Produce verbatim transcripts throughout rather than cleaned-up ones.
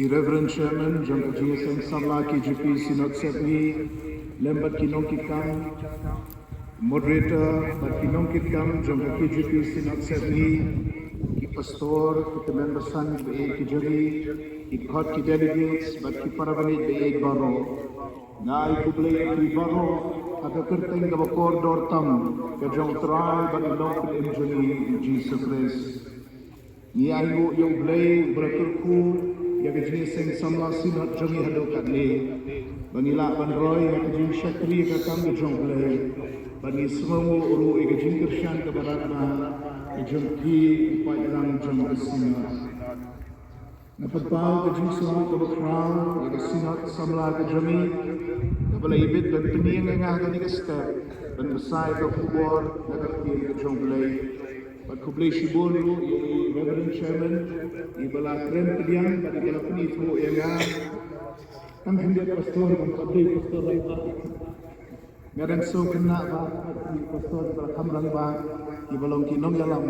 Reverend Chairman jong ka Jingïaseng Samla K J P Synod Sepngi, lem bad ki nongkitkam, Moderator bad ki nongkitkam jong ka K J P Synod Sepngi, ki pastor, ki tymmen basan ba ïeit ki jong ngi, ki khot ki delegates bad ki para bangeit ba ïeit baroh. Nga ai khublei ïa phi baroh ha ka kyrteng kaba kordor tam ka jong U Trai bad U Nongpynim jong ngi U Jisu Khrist. Ngi ainguh ïa U Blei uba la kyrkhu ïa ka Jingïaseng Samla Synod jong ngi haduh katne, ba ngi lah ban roi ïa ka jingshakri ïa ka kam ka jong U Blei. Bad ngi sngewnguh ruh ïa ka jingkyrshan kaba radbah ka jong ki paidlang jong ka Synod. Nga pynpaw ka jingsngewnguh kaba khraw ïa ka Synod Samla ka jong ngi, kaba la ibit ban pynïeng ïa nga ha kane ka step ban bsa ïa ka khubor na ka ktien ka jong U Blei. Bad khublei shibun ruh ïa i Reverend Chairman, iba la kren pdiang bad iba la pynithuh ïa nga. Tang khyndiat pastor, ban pat dei pastor rangbah. Nga dang sngewkhynnah ba i pastor iba la kham rangbah, iba long ki nongïalam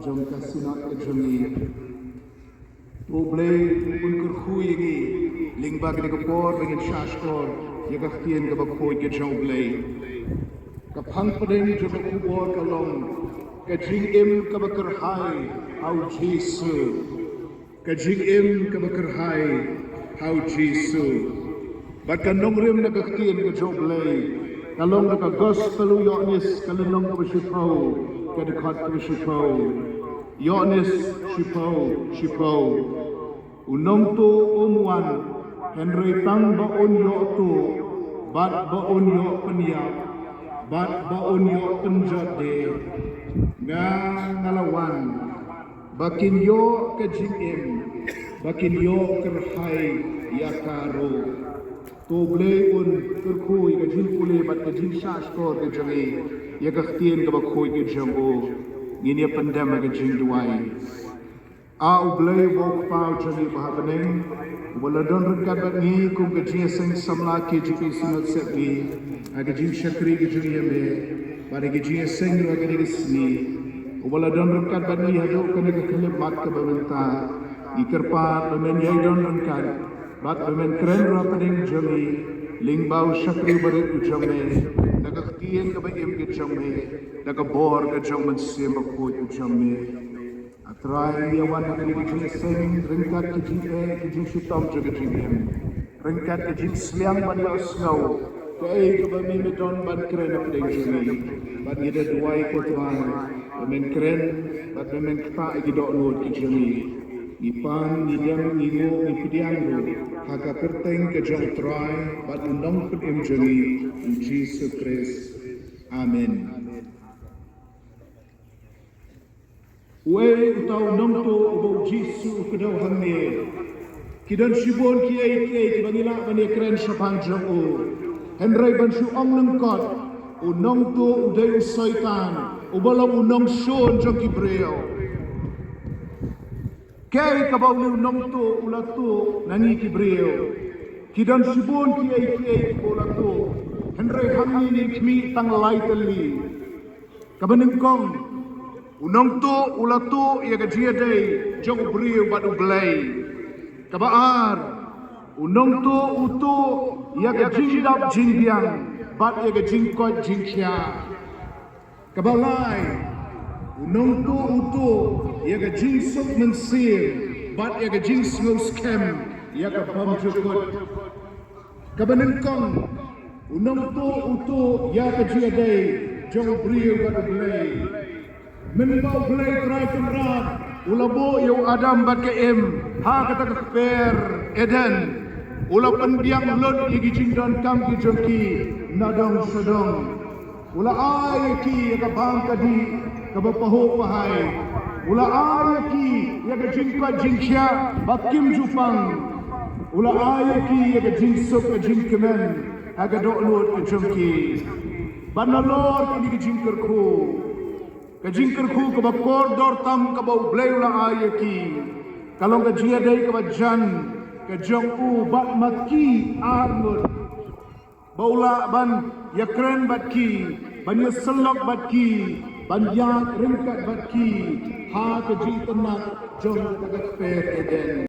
jong ka Synod ka jong ngi. U Blei un kyrkhu ïa ngi lyngba kane ka por ba ngin shahshkor ïa ka ktien kaba khuid ka jong U Blei. Ka phang pdeng jong ka khubor ka long ka jingim kaba kyrhai ha U Jisu. Ka jingim kaba kyrhai ha U Jisu. Bad ka nongrim na ka ktien ka jong U Blei ka long na ka Gospel u Ïoannis, ka lynnong kaba shiphew, ka dkhot kaba shiphew. Ïoannis shiphew, shiphew. U nongtuh um wan, hynrei tang ba un ïoh tuh bad ba un ïoh pynïap bad ba un ïoh pynjot de. Nga, nga la wan ba kin ïoh ka jingim, ba kin ïoh kyrhai ïa ka ruh. To U Blei un kyrkhu ïa ka jingpule bad ka jingshahshkor ka jong ngi ïa ka ktien kaba khuid ka jong u. Ngin ïa pyndem ha ka jingduwai. A U Blei uba U Kpa u jong ngi uba ha bneng, uba la don ryngkat bad ngi kum ka Jingïaseng Samla K J P Synod Sepngi ha ka jingshakri ka jong ngi ïa me bad ha ka jingïaseng ruh ha kane ka sngi, uba la don ryngkat bad ngi haduh kane ka khyllipmat kaba mynta. Ngi kyrpad ba men ïai don ryngkat bad ba men kren ruh hapdeng jong ngi lyngba u shakri barit u jong me, da ka ktien kaba im ka jong me, da ka bor ka jong U Mynsiem Bakhuid u jong me. A Trai, ngi ïa wan ha kane ka jingïaseng ryngkat ka jingeh, ka jingshitom jong ka jingim, ryngkat ka jingsliang ban ïohsngew kaei kaba me me don ban kren hapdeng jong ngi. Bad ngi da duwai, ko Trai, ba men kren bad ba men ktah ïa ki dohnud ki jong ngi. Ngi pan, ngi dem, ngi nguh, ngi pdiang ruh ha ka kyrteng ka jong U Trai bad U Nongpynim jong ngi, U Jisu Khrist. Amen. Uei uta u nongtuh uba U Jisu u kdew hangne? Ki don shibun kiei kiei kiba ngi lah ban ïakren shaphang jong u. Hynrei ban shu ong lyngkot, u nongtuh u dei u Soitan, uba long u nongshun jong ki briew. Kaei kaba une u nongtuh u la tuh na ngi ki briew? Ki don shibun kiei kiei kiba u la tuh. Hynrei hangne ngin khmih tang lai tylli. Kaba nyngkong, u nongtuh u la tuh ïa ka jingïadei jong u briew bad U Blei. Kaba ar, u nongtuh u tuh ïa ka jingdap jingbiang bad ïa ka jingkoit jingkhiah. Kaba lai, u nongtuh u tuh ïa ka jingsuk mynsiem bad ïa ka jingsngew skhem ïa ka bymjukut. Kaba nyngkong, u nongtuh u tuh ïa ka jingïadei jong u briew bad U Blei. Mynba U Blei Trai Kynrad u la buh ïa u Adam bad ka Im ha kata ka kper Eden, u la pynbiang lut ïa ki jingdonkam ki jong ki nadong shadong. U la ai ïa ki ïa ka bam ka dih kaba pahuh pahai. U la ai ïa ki ïa ka jingkoit jingkhiah ba kim ju pang. U la ai ïa ki ïa ka jingsuk ka jingkmen ha ka dohnud ka jong ki. Bad nalor kine ki jingkyrkhu, ka jingkyrkhu kaba kordor tam kaba U Blei u la ai ïa ki ka long ka jingïadei kaba jan ka jong u bad ma ki arngut, ba u lah ban ïakren bad ki, ban ïasyllok bad ki, ban ïaid ryngkat bad ki ha ka jingtynnat jong ka kper Eden.